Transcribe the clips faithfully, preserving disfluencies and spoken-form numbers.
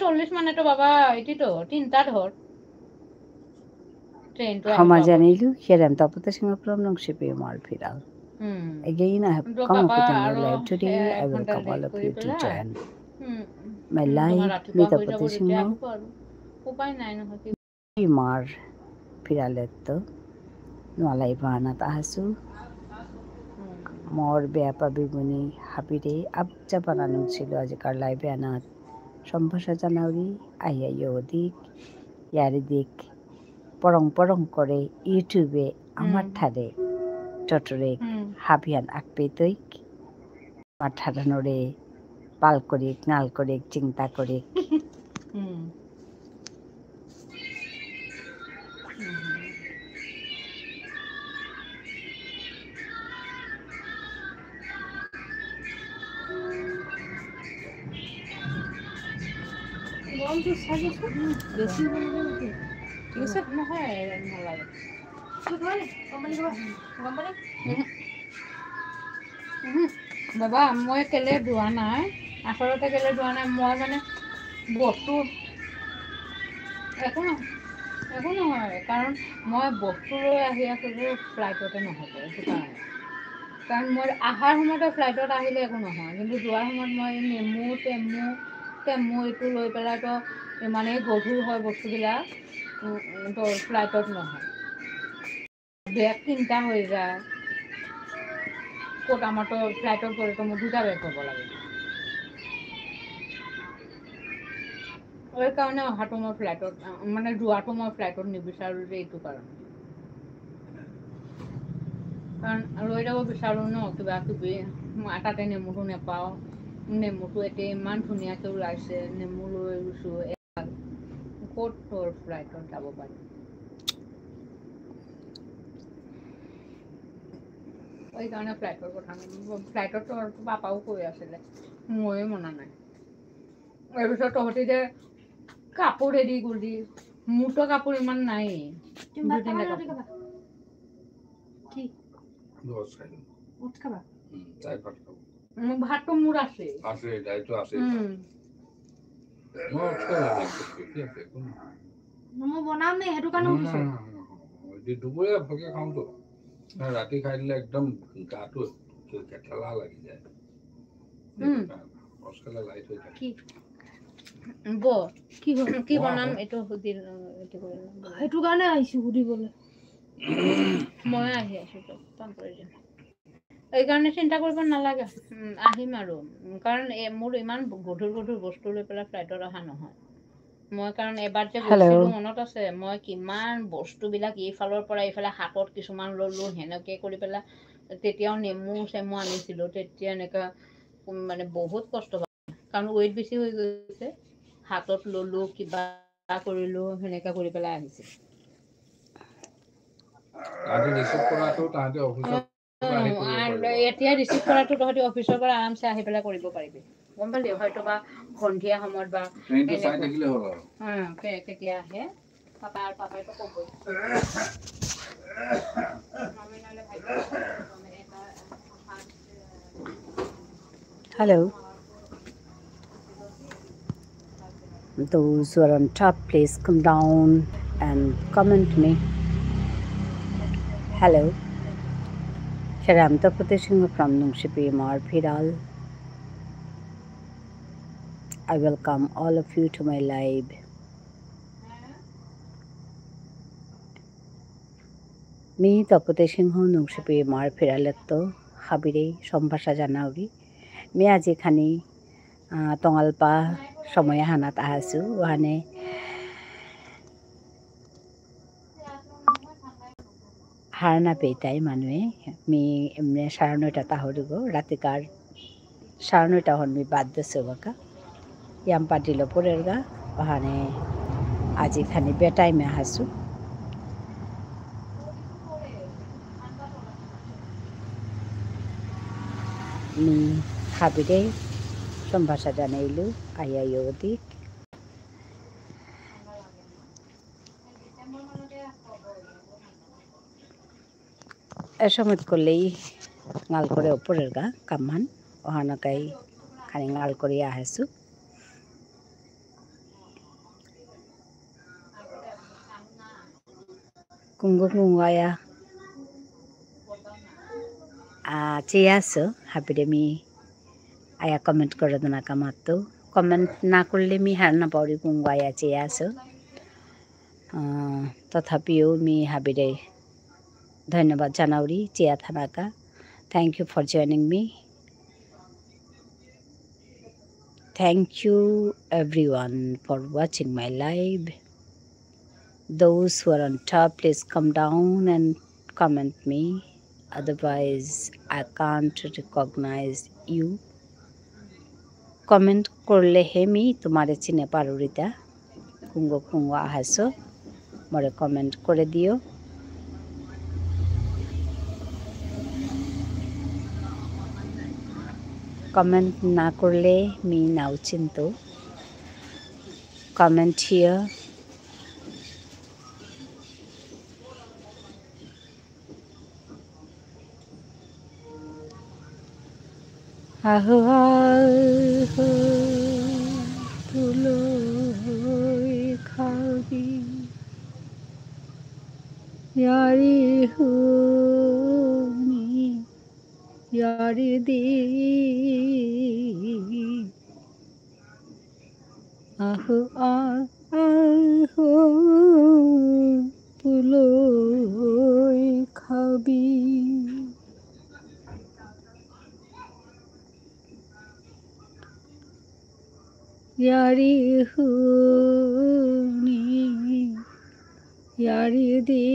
চল্লিশ মানে তো বাবা, এটি তো তিনটা ধর। ট্রেনটো আহি সমাজ পাব। জানিলু, হিয়ারাম তপতে সিংহ from নুংশিপি মার ফিরাল। হুম। Again, I have তো come up বাবা with a new আরো, live today. এ, I এক ঘন্টা welcome all লেট of করে you to পেলা। Join হুম, my হুম, তোমার live. রাতিপুৱা মি হৈ যাব তপতে তেতিয়া সিংহ। আহিব আৰু। উপায় নাই নহয়, কি ইমার ফিরালেত্ত নুয়া live আনাত আহাসু। মোর বেয়াপা বেবুনি হাবিরে আবজা পানা নুংসিলু আজিকার live আনাত সম্ভাষা জানাউরি। আইয়া ইয়ো দিক, ইয়ারি দিক, পরং পরং করে YouTube-এ আমার হুম। ঠারে টটরে হুম। হাবিয়ান আকপে তৈক। মাথাধানরে পাল করিক, নাল করিক, চিন্তা করিক। হুম। হুম। গৰমটো চাই দিয়কচোন। বেছি হৈ গ'লে নেকি? ঠিক আছে? নহয়, নালাগে। কি কয়? গম পালি ক'বা? গম পালি? হুম। উহু, বাবা, মই কেলে যোৱা নাই, আচলতে কেলে যোৱা নাই, মই মানে বস্তু একো ন-, একো নহয়, কাৰণ মই বস্তু লৈ আহি আছোঁ যে ফ্লাইটতে নহ'ব, সেইটো কাৰণে। কাৰণ মই অহাৰ সময়তে ফ্লাইটত আহিলে একো নহয়, কিন্তু যোৱাৰ সময়ত মই এই নেমু, টেমু, টেমু এইটো লৈ পেলাইতো ইমানেই গধুৰ হয় বস্তুবিলাক, উম, উম, তো ফ্লাইটত নহয়। বেগ তিনটা হৈ যায়। ক'ত আমাৰতো ফ্লাইটত গ'লেতো মোৰ দুটা বেগ হ'ব লাগে। সেইকাৰণে অহাটো মই ফ্লাইটত, আ, মানে যোৱাটো মই ফ্লাইটত নিবিচাৰোঁ যে এইটো কাৰণে। কাৰণ লৈ যাব বিচাৰোঁ ন কিবা কিবি। মই তাতে নেমুটো নেপাওঁ। নেমুটো এতিয়া ইমান ধুনীয়াকৈ ওলাইছে, নেমু লৈ গৈছোঁ। ক'ত তোৰ ফ্লাইটত যাব পাৰি? সেইকাৰণে ফ্লাইটৰ কথা, ফ্লাইটত তোৰ পাপাও কৈ আছিলে, ময়ে মনা নাই। তাৰপিছত তহঁতি যে কাপোৰ এৰি গ'লি, মোৰতো কাপোৰ ইমান নাই। তুমি ভাত দুদিনে খাবা নে কাপোৰ। কি? দশ খাই দিম। ভাত খাবা? উম, তাই ভাত খাব। উম, ভাতটো মোৰ আছে। আছে, দায়িত্ব আছে। উম। মই উঠে লাগে, কি আছে, একো নাই। মই বনাম নে, সেইটো কাৰণে উঠিছো। নহয়, নহয়, নহয়, নহয়। এই দুপৰীয়া ভালকে খাওঁতো। না, ৰাতি খাই দিলে একদম গাটো কেঠেলা লাগি যায়। উম। সেইটো কাৰণে। খৰচ খালে লাইট হৈ থাকে। কি? ব, কি হ-, কি বনাম? এইটো সুধি, এইটো কৰি লওঁ। সেইটো কাৰণে আহিছো সুধিবলৈ। মই আহি আছো, তো, কাম কৰি দিম। এইকাৰণে চিন্তা কৰিব নালাগে। উম, আহিম আৰু। উম, কাৰণ এ, মোৰ ইমান গধুৰ গধুৰ বস্তু লৈ পেলাই ফ্লাইটত অহা নহয়। মই কাৰণ এবাৰ যে হেল্ল'। গৈছিলো, মনত আছে? মই কিমান বস্তুবিলাক এইফালৰ পৰা এইফালে হাতত কিছুমান ললো, সেনেকে কৰি পেলাই। তেতিয়াও নেমু চেমু আনিছিলো। তেতিয়া এনেকা, উম, মানে বহুত কষ্ট পাওঁ। কাৰণ ৱেইট বেছি হৈ গৈছে। হাতত ললো, কিবা কৰিলো, সেনেকা কৰি পেলাই আহিছে। তাহাঁতি ৰিচিভ কৰাটো তাহাঁতি অফিচত অ, আহি কৰিব আৰু পাৰিব। এতিয়া ৰিচিভ কৰাটো তহঁতি অফিচৰ পৰা আৰামছে আহি পেলাই কৰিব পাৰিবি। গম পালি? হয়তো বা সন্ধিয়া সময়ত বা ট্ৰেইনটো চাই এনেকুৱা। থাকিলে হ'ল আৰু। অ, কে-, কেতিয়া আহে? পাপা আৰু পাপাইতো ক'বই। Hello. Those who are on top, please come down and comment me. Hello. Here I am, Tapati Singh from Nungshipi Imar Phiral. I welcome all of you to my live. মি তপতি সিংহ নুংশিপি ইমার ফিরালেত্ত হাবিরে সম্ভাষা জানাউরি। মি আজি খানি, আহ, টঙালপা সময় হানাত আহাসু, ওহানে হার না পেইতাই মানুয়ে, মি এমনে সাড়ে নয়টা তাহরিব, রাতিকার সাড়ে নয়টা হন মি বাদ দেসে বাকা। ইয়াম পাটিলো পরেরগা, ওহানে আজি খানি বেটাইমে আহাসু। মি হাবিরে সম্ভাষা জানাইলু, আয়া ইয়দি। এসময় করলেই ঙাল করে ওপরের গা কামহান, ওহানকাই খানি ঙাল করে আহেসু। কুঙগ কুঙগ আয়া, আ, চেয়া আসো, হাবিরে মি আয়া comment করে দেনা কা মাতু। Comment না করলে মি হার না পাউরি কুঙগ আয়া চেয়া আসো। আ, তথাপিও মি হাবিরে ধন্যবাদ জানাউরি চেয়া thanaka. Thank you for joining me. Thank you everyone for watching my live. Those who are on top, please come down and comment me. Otherwise, I can't recognize you. Comment করলে হে মি তোমারে চিনে পারুরিতা। কুঙগ কুঙগ আহাসো, মোরে comment করে দিও। Comment না করলে মি নাউ চিনতৌ। Comment here. আহো, আহো, পুলই খাবি। য়ারি হুনি, য়ারি দি। আহো, আ-, আহো, পুলই খাবি। য়ারি হুনি, য়ারি দি।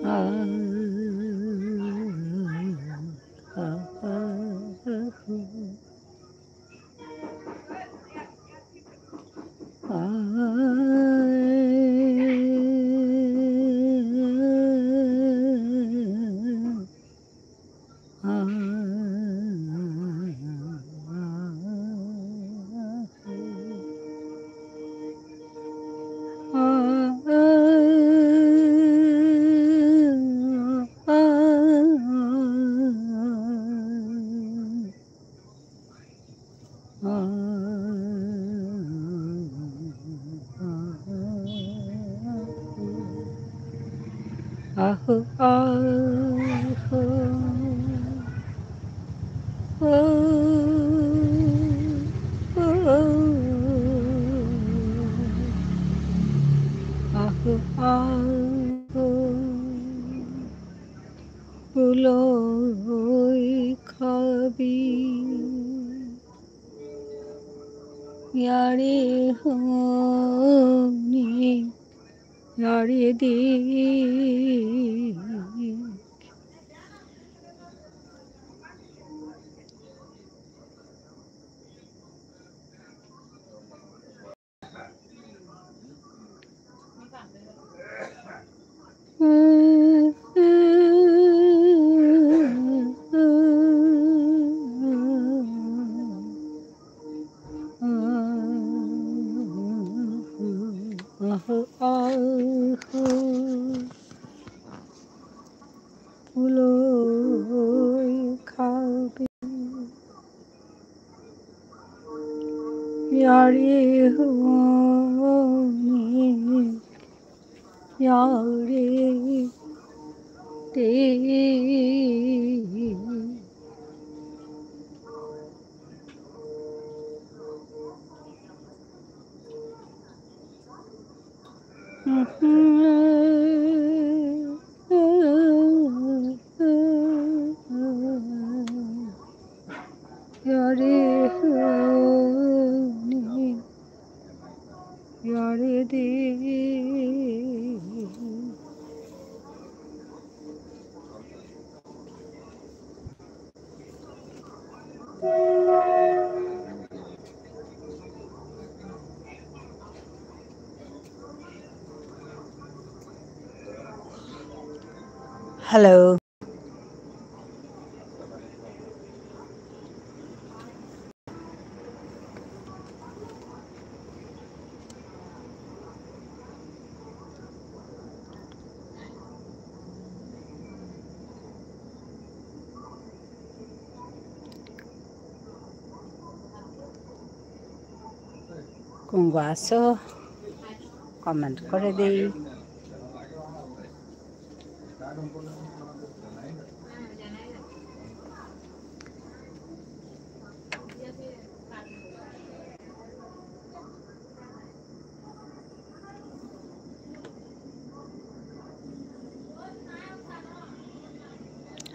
আ, আ, আ, আ, হো। আ, আ, আ, আ। আহো, আহো, ও, ও, আহো, আহো, পুলই খাবি। য়ারি হুনি, য়ারি দি। পুলই খাবি। য়ারি হুনি, য়ারি দি। য়ারি হুনি, য়ারি দি। Hello. আসো, comment করে দেই।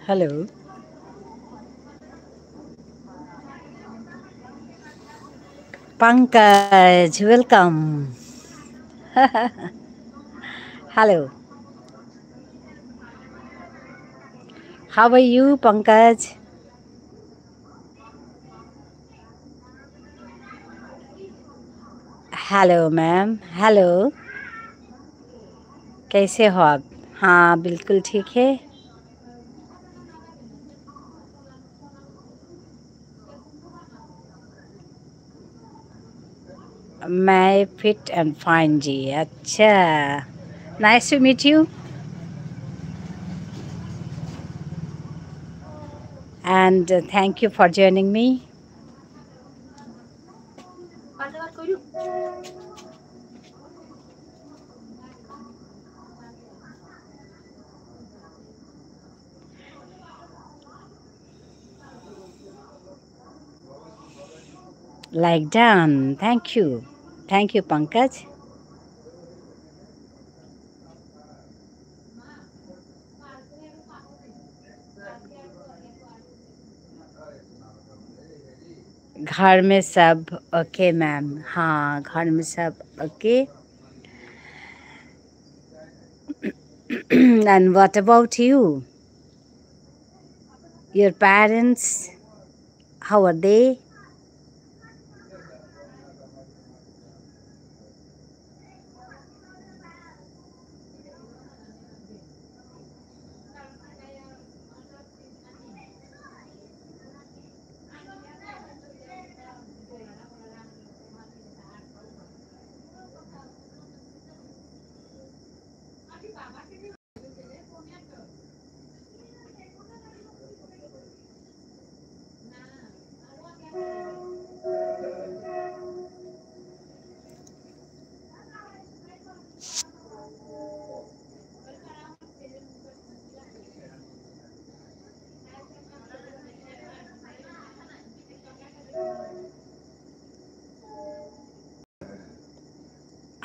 Hello. Pankaj, welcome. Hello. How are you, Pankaj? Hello, ma'am. Hello. कैसे हो आप? हाँ, बिल्कुल ठीक है। मैं fit and fine जी। अच्छा, nice to meet you and thank you for joining me. Like done. Thank you. Thank you, Pankaj. घर में सब okay, ma'am? हाँ, घर में सब okay. And what about you? Your parents, how are they?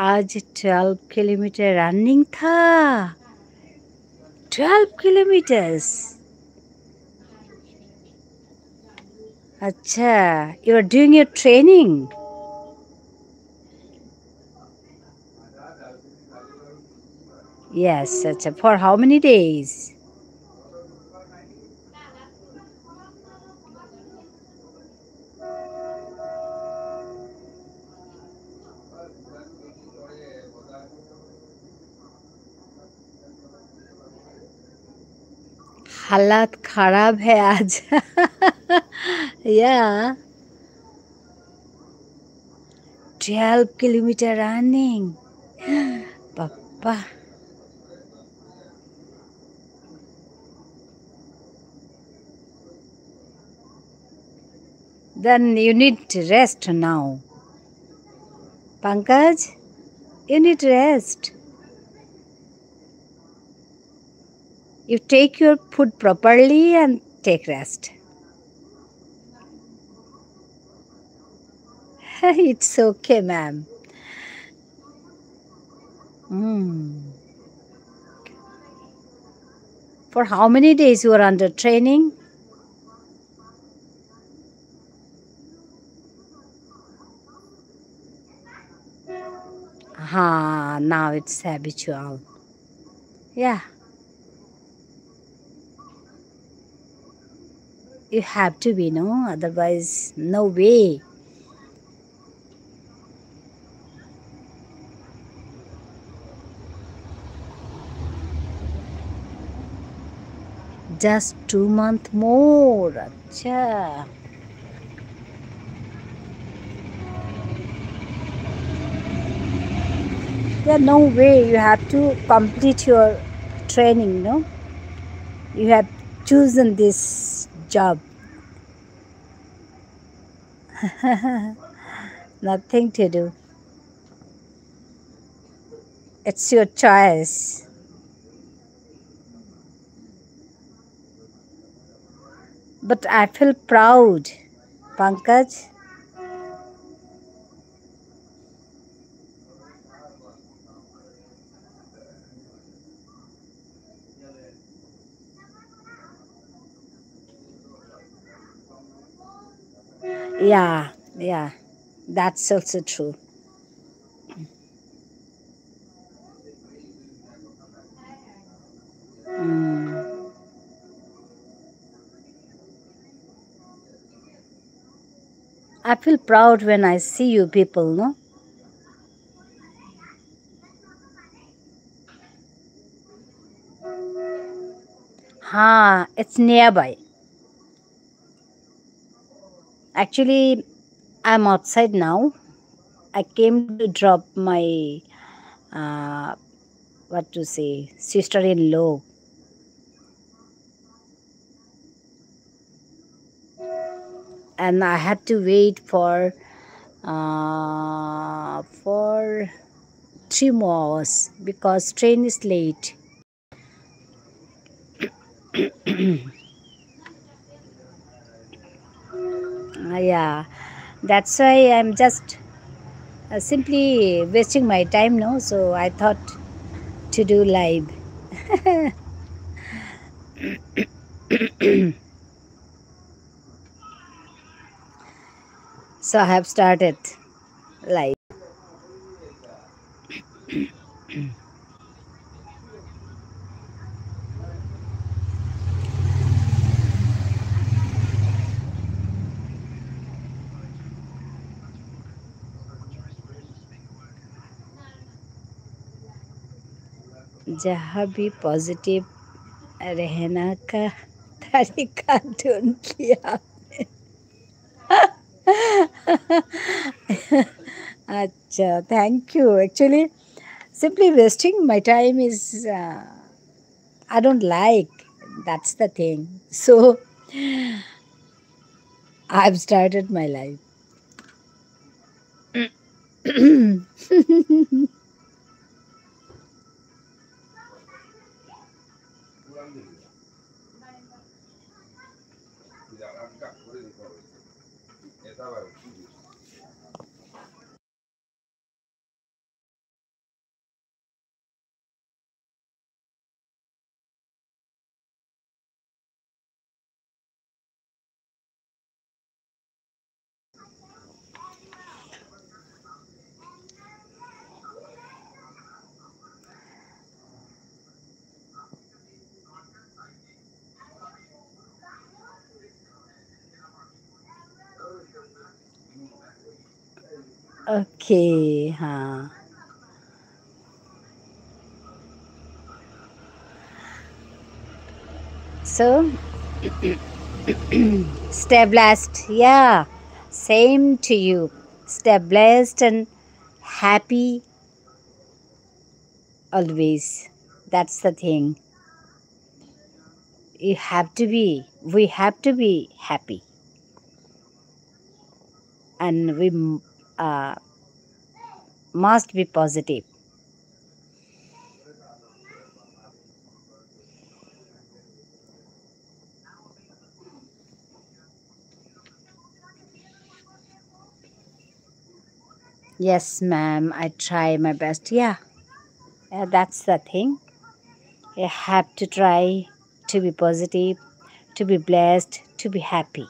आज twelve kilometre running था। Twelve kilometres. अच्छा, you are doing your training? Yes, अच्छा, for how many days? हालत खराब है आज। या। Twelve kilometre running. पापा। Then you need rest now. Pankaj, you need rest. You take your food properly and take rest. It's okay, ma'am. Mm. For how many days you are under training? Ah, now it's habitual. Yeah. You have to be, no? Otherwise, no way. Just two month more. আচ্ছা। Yeah, no way. You have to complete your training, no? You have chosen this job. Nothing to do. It's your choice. But I feel proud, Pankaj. Yeah, yeah, that's also true. Mm. I feel proud when I see you people, no? Ha, it's nearby. Actually, I'm outside now. I came to drop my, uh, what to say, sister-in-law. And I had to wait for, uh, for three more hours because train is late. Uh, yeah, that's why I'm just, uh, simply wasting my time, no? So I thought to do live. So I have started live. जहाँ भी पॉजिटिव रहना का तरीका ढूंढ लिया। अच्छा, thank you. Actually, simply wasting my time is, uh, I don't like. That's the thing. So, I've started my life. Okay, huh. So, stay blessed. Yeah, same to you. Stay blessed and happy always. That's the thing. You have to be, we have to be happy. And we, uh, must be positive. Yes, ma'am, I try my best. Yeah. Yeah, that's the thing. You have to try to be positive, to be blessed, to be happy.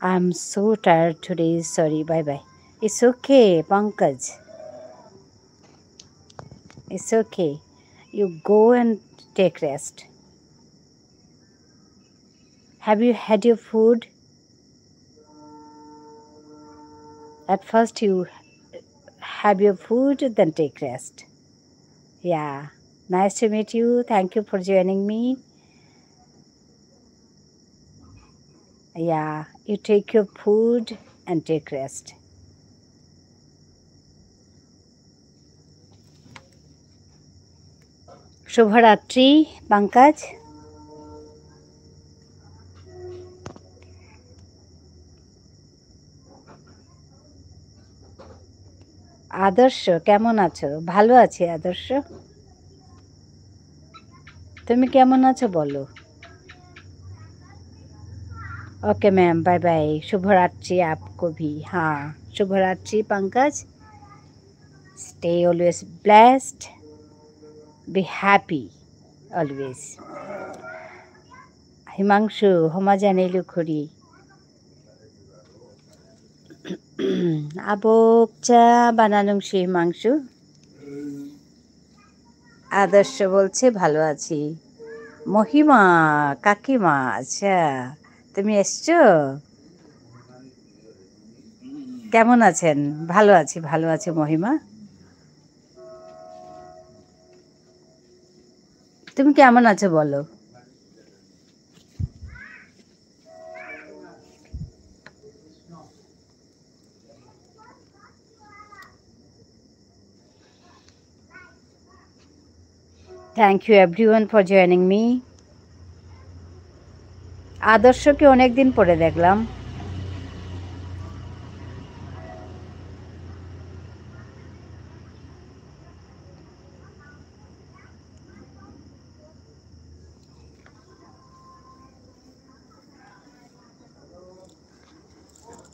I'm so tired today. Sorry. Bye bye. It's okay, Pankaj. It's okay. You go and take rest. Have you had your food? At first, you have your food, then take rest. Yeah. Nice to meet you. Thank you for joining me. Yeah, you take your food and take rest. শুভরাত্রি, পঙ্কজ। আদর্শ, কেমন আছো? ভালো আছি, আদর্শ। তুমি কেমন আছো বলো? Okay, ma'am, bye bye. শুভরাত্রি आपको भी। হ্যাঁ, শুভরাত্রি, Pankaj. Stay always blessed. Be happy always. Himanshu, হমা জানিলু খুরি। আবক চা বানালুং সে হিমাংশু। আদর্শ বলছে, "ভালো আছি।" মহিমা, কাকিমা, আচ্ছা, তুমি এসছো? কেমন আছেন? ভালো আছি, ভালো আছি মহিমা। তুমি কেমন আছো বলো? Thank you everyone for joining me. আদর্শকে অনেকদিন পরে দেখলাম।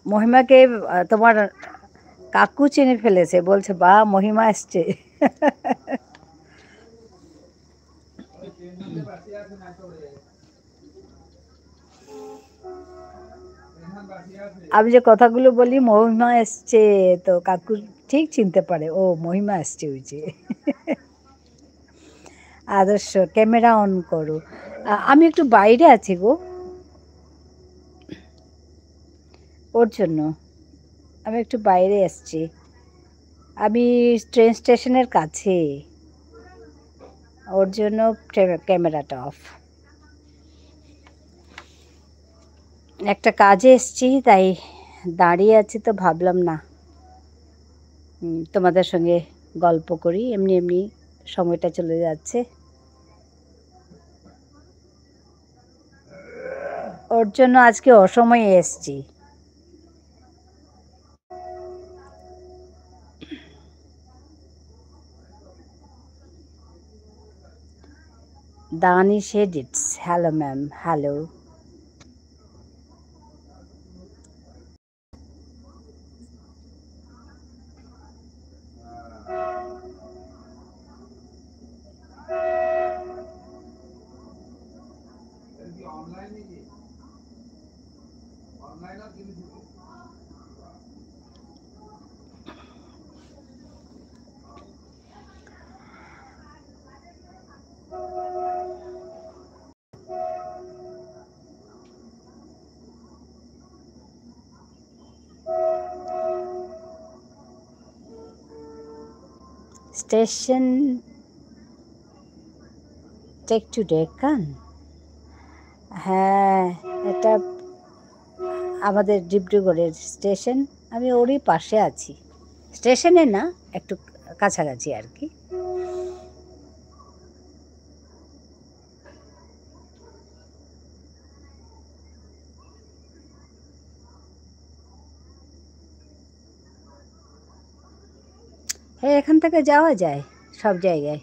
মহিমাকে, আহ, তোমার কাকু চিনে ফেলেছে, বলছে, "বা, মহিমা এসছে।" আমি যে কথাগুলো বলি, "মহিমা এসছে", তো কাকু ঠিক চিনতে পারে, "ও, মহিমা এসছে ওই যে।" আদর্শ, camera on করো। আ-, আমি একটু বাইরে আছি গো। ওর জন্য। আমি একটু বাইরে এসছি। আমি ট্রেন স্টেশনের কাছে। ওর জন্য টে-, camera টা off। একটা কাজে এসছি, তাই দাঁড়িয়ে আছি, তো ভাবলাম না, উম, তোমাদের সঙ্গে গল্প করি, এমনি এমনি সময়টা চলে যাচ্ছে। ওর জন্য আজকে অসময়ে এসছি। Danish Edits, hello ma'am, hello. Station take to Deccan? হ্যাঁ, এটা আমাদের ডিব্রুগড়ের স্টেশন। আমি ওরই পাশে আছি। স্টেশনে না, একটু কাছাকাছি আর কি। হ্যাঁ, এখান থেকে যাওয়া যায় সব জায়গায়।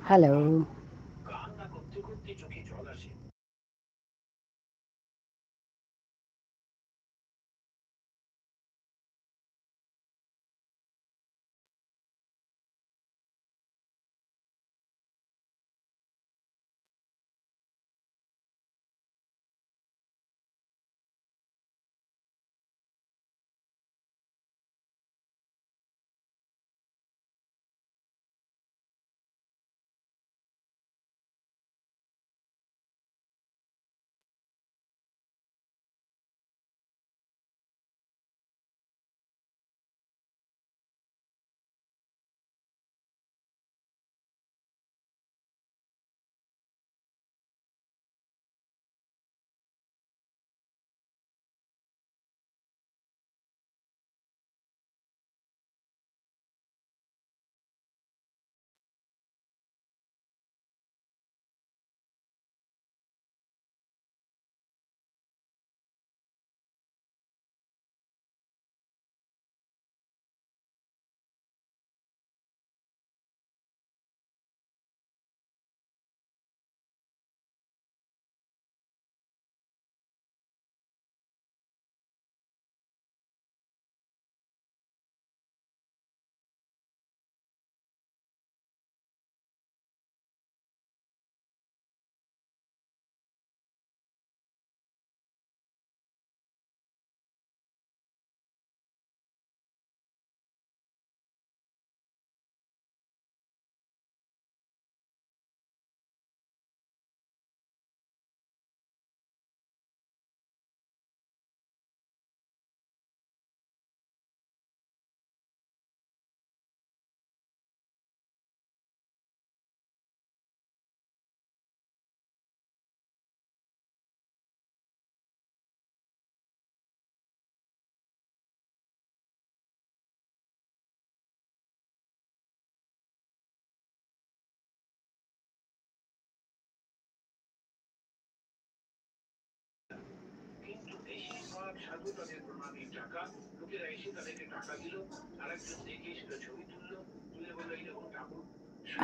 Hello.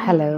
Hello.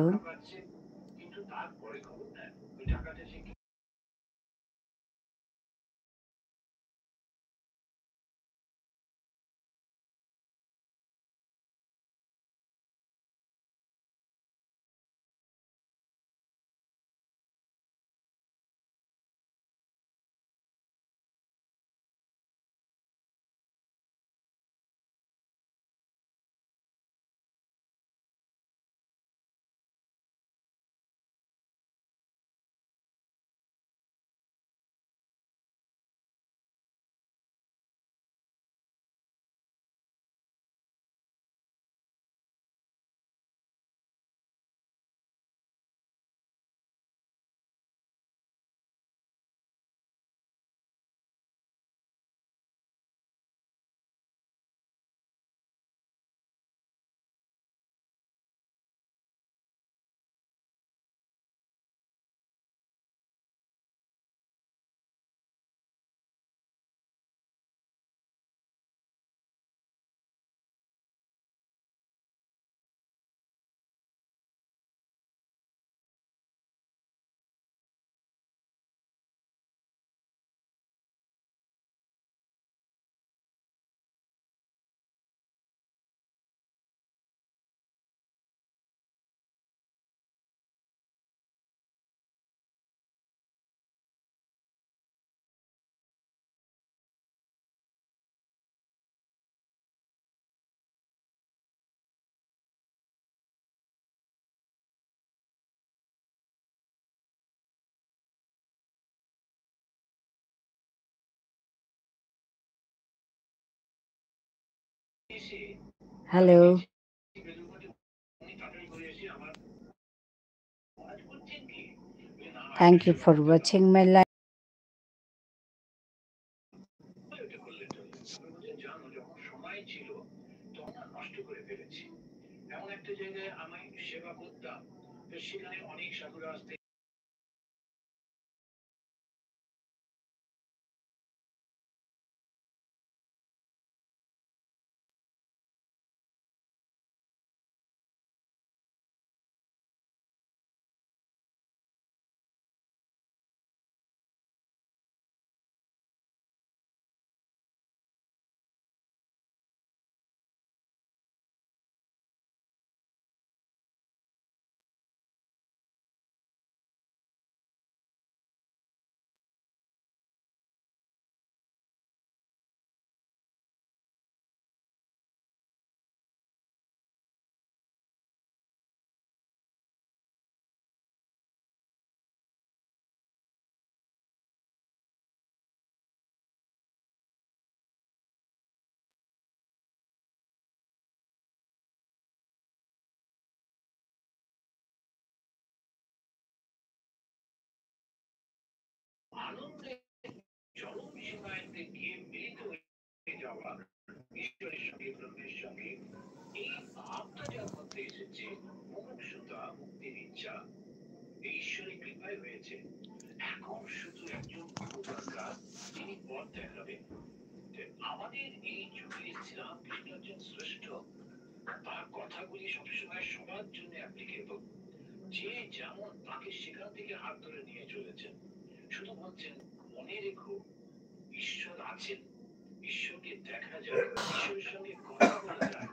Hello. Thank you for watching my live. আনন্দের চরম সীমায় গিয়ে মিলিত হয়ে যাওয়া ঈশ্বরের সঙ্গে, ব্রহ্মের সঙ্গে, এই ভাবটা যার মধ্যে এসেছে, মুমুক্ষুতা, মুক্তির ইচ্ছা, এই ঈশ্বরের কৃপায় হয়েছে। এখন শুধু একজন গুরু দরকার, যিনি পথ দেখাবেন। তো আমাদের এই যুগে শ্রীরামকৃষ্ণ একজন শ্রেষ্ঠ। তার কথাগুলি সবসময় সবার জন্য অ্যাপ্লিকেবল। যে যেমন তাকে সেখান থেকে হাত ধরে নিয়ে চলেছেন। শুধু বলছেন, "মনে রেখো, ঈশ্বর আছেন, ঈশ্বরকে দেখা যায়, ঈশ্বরের সঙ্গে কথা বলা যায়।"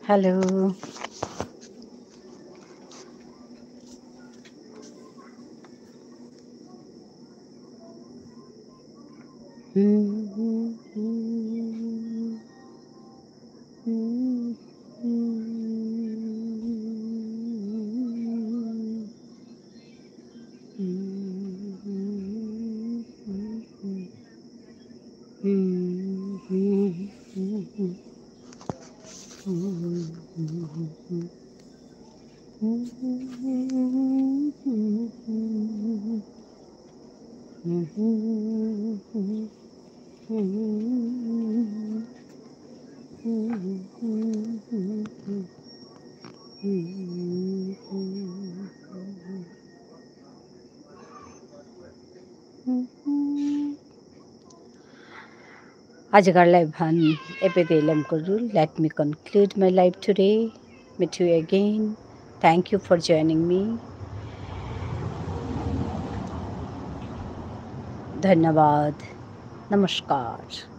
Hello. আজিকার লাইভ হান এপেইতে এন্ড করুরি। Let me conclude my live today. Meet you again. Thank you for joining me. ধন্যবাদ। নমস্কার।